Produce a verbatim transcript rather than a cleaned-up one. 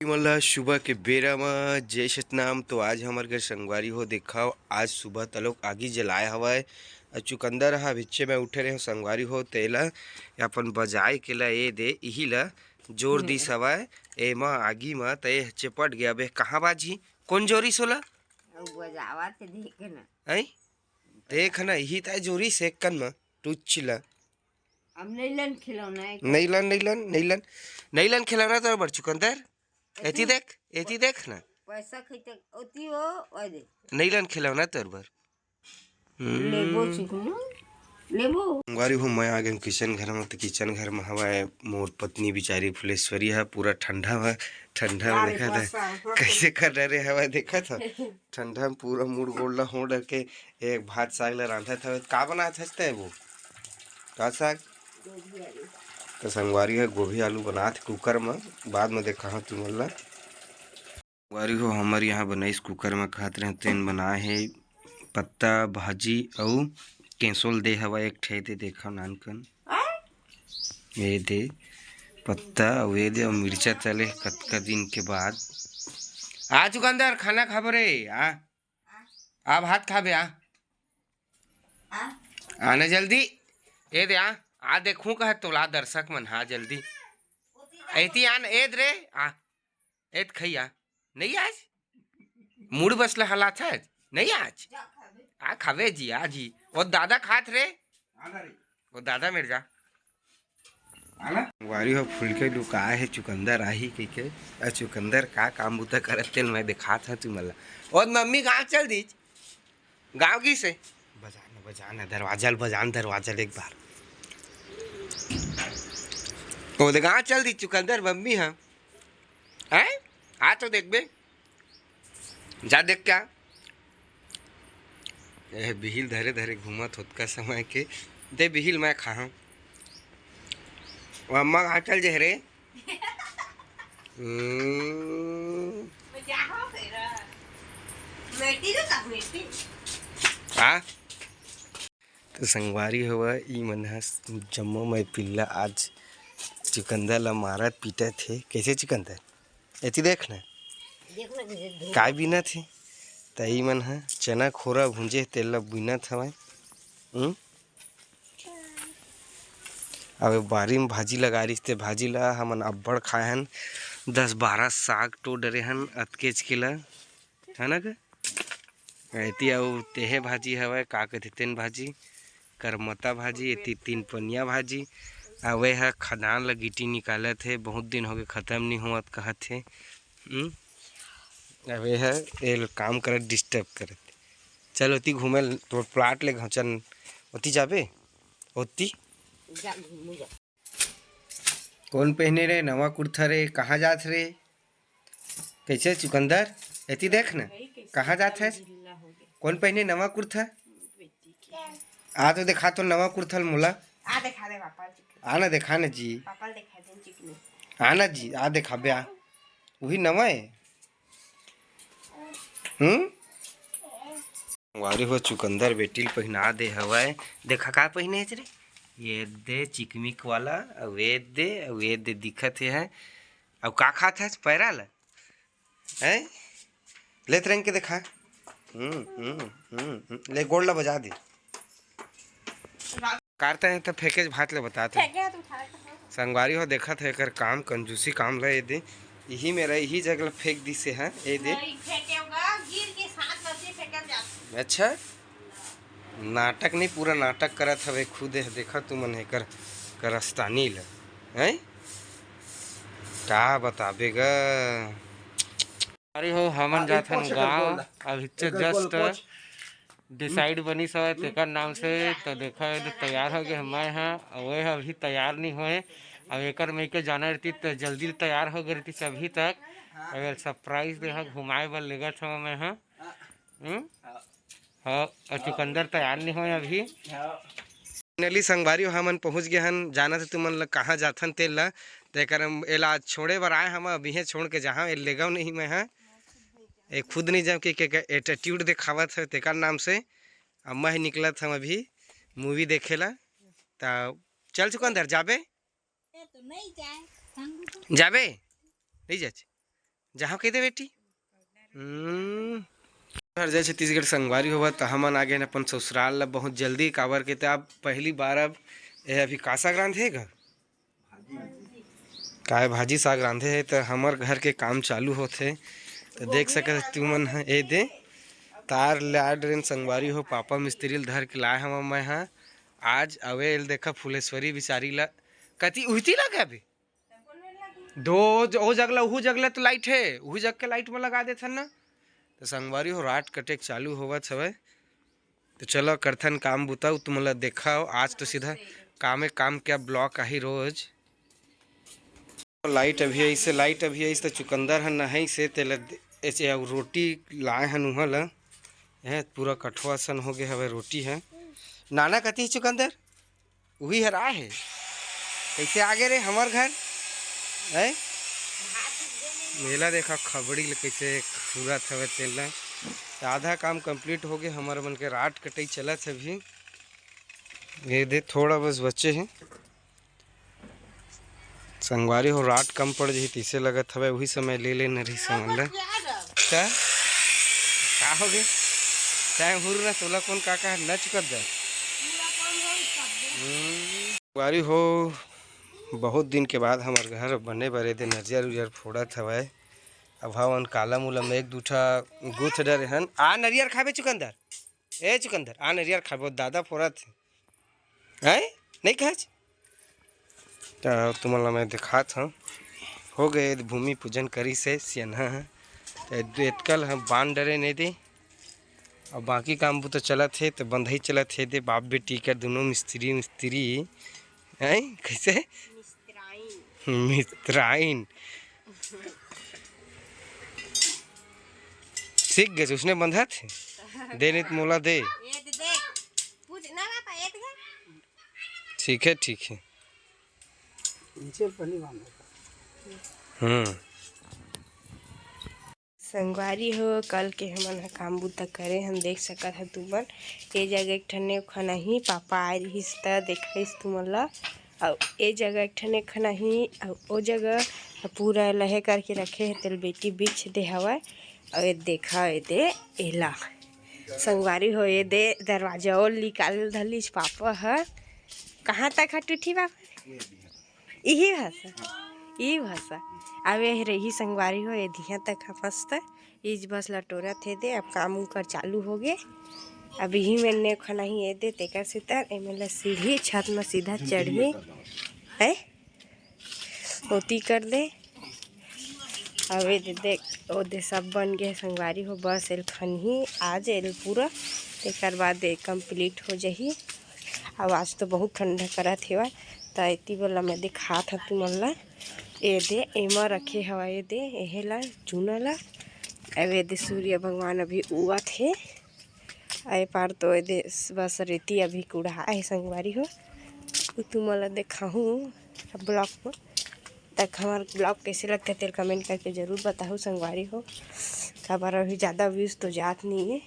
मन ला सुबह के बेरा म जय सतनाम। तो आज हमर घर संगवारी हो, देखव, आज सुबह तलोक आगी जलाए हवय। अउ चुकंदर ह बिच्चे में उठे रहे संगवारी हो, तेला अपन बजाए के ला ए दे, इही ला जोर दिस हवय एमा आगी म, त ए चेपट गया। बे कहाँ बाजी? कोन जोरिस ओला? अउ बजावत देख ना। हैं? देख ना, इही ताय जोरिस एक कन म टुच्ची ला। अब नैलन खिलौना है। नैलन, नैलन, नैलन, नैलन खिलौना तोर बर चुकंदर। एती एती देख, एती देख ना। पैसा खैते ओती हो, ओए दे। नैलन खिलौना तोर बर। हम्म। लेबो चुकनू, लेबो। संगवारी हो, मैं आ गेंव किचन घर म। त किचन घर म हवय मोर पत्नी बिचारी फुलेश्वरी ह, पूरा ठंडा म, ठंडा म अरे देखत ह। बस, हाँ। कइसे कर डरे हवय देखत ह। ठंडा म पूरा मुड़ गोड़ ला होड़ के एक भात साग ला रांधत हवय। का बनात हस तैं वो? का साग? गोभी आलू। त संगवारी ह गोभी आलू बनात हे कुकर म, बाद म देखाहूं तुमन ला। संगवारी हो, हमर यहाँ बनाइस कुकर म, कहत रहेंव तेन बनाए हे पत्ता भाजी अउ केंसोल दे हवय एक ठे, दे देखा नानकन। ए दे पत्ता अउ ए दे अउ मिर्चा तले कतका दिन के बाद। आ चुकंदर, खाना खाबो रे, आ। आ भात खाबे, आ। आ। आना जल्दी। ए दे, आ। आ देखूं कह तोला दर्शक मन, हाँ जल्दी। एती आन, ए दे रे, आ। एत खैया। नहीं आज? मूड बसला हलात है? नहीं आज? आ खाबे जी, आ जी। वो दादा खात रे? वो दादा मेर जा। संगवारी हो, फुलके लुकाए हे, चुकंदर आही कहिके। अ चुकंदर का काम बुता करत तेल मैं देखात हूं तुमन ला। ओ मम्मी गांव चल दीच। गांव गिस हे। बजा न, बजा न, दरवाजा ल बजा न, दरवाजा ल एक बार। ओ दे गांव चल दीच चुकंदर मम्मी ह। हैं? आ तो देखबे। जा देख के आ। ए बिहिल धरे धरे घूमत होतका समय के। दे बिहिल मैं खाहूं। ओ अम्मा कहाँ चल जे रे? हम्म। आ? तो संगवारी होवा, ई मन ह जम्मो मैं पिल्ला आज चुकंदर ला मारत पीटत हे। कैसे चुकंदर? एती देख ना। देख ना कैसे धूप। काय बीनत हे? त ई मन ह चना खोरा भूंजे हे, तेल ला बीनत हवय। हम्म? अब बारी म भाजी लगा रिहिस, ते भाजी ला हमन अब्बड़ खाए हन। दस बारह साग टो डरे हन, अतकेच के ला, है ना ग? एती अउ तेहे भाजी हवय, का कथे तेन भाजी, करमता भाजी, एती तीन पनिया भाजी। अउ ए ह खदान ल गिटी निकालत हे, बहुत दिन होगे खतम नइ होवत कहत हे। हम्म? अब ए ह ए ल काम करत, disturb करत। चल ओती घूमे ल, तोर plot ले घचन, ओती जाबे? ओती? जा, घूमू जा। कोन पहने रे नवा कुर्ता रे? कहाँ जात रे? कैसे चुकंदर? एती देख न। कहाँ जात है? कोन पहने नवा कुर्ता? आ तो देखा तो नवा कुर्ता ल मोला। आ देखा दे पापा ल चिकनी। आ ना देखा न जी। पापा ल देखा दे चिकनी। आ ना जी, आ देखा बे आ। वही नवा है। हम्म? वारी हो चुकंदर बेटी ल पहिना दे हवय। देखा का पहिने हे रे? ये दे चिकमिक वाला, अउ ये दे, अउ ये दे दिखत हे, हैं? अउ का खात हस पैरा ल? हैं? लेत रंग के देखा। हम्म, हम्म, हम्म, हम्म। ले गोड़ ला बजा दे। काटते हैं तो फेंके भात ले बताते हैं। फेंके तो उठा के खाओ। संगवारी हो देखत है एकर काम, कंजूसी काम ला ये दे। यही मेरा यही जगह ला फेंक दिसे है, ये दे। नहीं, फेंके होगा, गिर के साथ लगे फेंकल जाता। अच्छा? नाटक नहीं, पूरा नाटक करत हवे खुद है, देखा तुमन एकर करस्तानी ला, हैं? का बताबे गा? अरे हो, हमन हाँ, जाथन एक पोछ एकर गाँव, गोल ला। अभी तो एकर गोल just पोछ। Decide बनिस हवय तेकर नाम से, तो देखा ये तैयार हो गए मैं ह, अउ ये ह अभी तैयार नहीं होए। अब एकर मैं के जाना रहती तो जल्दी तैयार हो गए रहती अभी तक। अब surprise दे ह, घुमाए बर लेगत हवं मैं ह। हम्म? हाँ, और चुकंदर तैयार नहीं होए अभी। Finally संगवारी हो हमन पहुंच गए हन, जाना थे तुमन ल कहाँ जाथन तेल ला, तेकर हम एला आज छोड़े बर आए हम, अब इहें छोड़ के जहाँ ए लेगव नहीं मैं ह। ए खुद नहीं जाव कि के, के attitude देखावत है तेकर नाम से। अब मैं ही निकलत हम अभी movie देखे ला। त चल चुकंदर, जाबे? ए तो नहीं जाए, संग तो। जाबे? नहीं जाच। जहाँ कह दे बेटी। हम्म। हर जय छत्तीसगढ़ संगवारी होवत, त हमन आ गेन अपन ससुराल ला बहुत जल्दी, काबर के त अब पहली बार अब ए अभी का साग रांधे घर? काय भाजी साग रांधे हे, त हमर घर के काम चालू होथे। त देख सकत तुमन ह, ए दे तार लाड रेन संगवारी हो, पापा मिस्त्री ल धर के लाए हवं मैं ह। आज अवे एल देखा फुलेश्वरी बिचारी ला, कति उहती लगे अभी दो ज-, ओ जगला, उहू जगला तो लाइट हे, उहू जग के लाइट में लगा देथन ना। तो संगवारी हो, रात कटेक चालू होवत हवय। तो चलो करथन काम बुता, तुमन ला देखाओ। आज तो सीधा कामे काम, क्या ब्लॉक आही रोज। लाइट अभी आइस, लाइट अभी आइस, तो चुकंदर हन नहाइस हे, तेला दे-, एचे अउ रोटी लाए हन उहाँ ला। ए पूरा कठवा सन हो गे हवय रोटी ह। नाना कति चुकंदर? उही हर आए हे। कैसे आगे रे हमर घर? हैं? मेला देखा खबड़ी ले कैसे फूलत हवे तेल ला। त आधा काम कंप्लीट हो गे, हमर मन के रात कटई चलत हे अभी। ये दे थोड़ा बस बचे हे। संगवारी हो, रात कम पड़ जही तैसे लगत हवे, उही समय ले लेन रही समझ ले। का? का हो गे? तैं हुर ना, तोला कौन का कहा, नच कर जा। हम्म। संगवारी हो, बहुत दिन के बाद हमर घर बने बरे दे नरियर उरियर फोड़त हवय। अब हवन कालम उलम एक दू ठा गुथ डरे हन। आ नरियर खाबे चुकंदर, ए चुकंदर, आ नरियर खाबो, दादा फोड़त हे। हैं? नहीं खाच? त तुमन ला मैं दिखात हूँ, हो गए भूमि पूजन करी से सियनहा ह। त एतकल ह बांध डरे नहीं दे, अब बाकी काम बुता चलत हे, त बंधई चलत हे दे, बाप बेटी कर दोनों मिस्त्री, मिस्त्री। हैं? कैसे? मिस्त्राइन। मिस्त्राइन। सीख गए, उसने बंधा थे। दे नहीं तो मोला दे। ये दे, दे। पूछ ना पापा, ये दे। ठीक है, ठीक है। नीचे पानी मांगो। हम्म। संगवारी हो, कल के हमन ह काम बुता करे हन, देख सकत ह तुमन। ए जगह एक ठन नेवखन आही, पापा आए रिहिस त देखाइस तुमन ला। अउ ए जगह एक ठन नेवखन आही, अउ ओ जगह पूरा लहे करके रखे हे, तेल बेटी बिछ दे हवय। अउ ए देखा, ए दे एला संगवारी हो, ए दे दरवाजा ओल निकाल धलिस पापा ह। कहाँ तक ह टूठी बाबा? इही भाषा, इही भाषा। अब ये रही संगवारी हो, ये दिहा तक ह मस्त। इज बस लटोरत हे दे, अब काम उकर चालू हो गे। अब इही में नेवखन आही ये दे, तेकर सेतर एमे ला सीढ़ी छत में सीधा चढ़ही। है? ओती कर दे। अब ये दे देख, ओ दे सब बन गे संगवारी हो, बस एल खनही आज एल पूरा, तेकर बाद ये complete हो जाही। अब आज तो बहुत ठंडा करत हेवय, त एती वाला मैं दिखात ह तुमन ला। ए दे एमा रखे हवय, ए दे एहे ला, चूना ला। अब ए दे सूर्य भगवान अभी उगत हे। ए पार तो ए दे बस रेती अभी कुढ़ा हे संगवारी हो। उ तुमन ला देखाहूँ ब्लॉग में। तक हमार ब्लॉग कैसे लगथे तेल कमेंट करके जरूर बताहू संगवारी हो, काबर अभी ज़्यादा व्यूज तो जात नहीं है।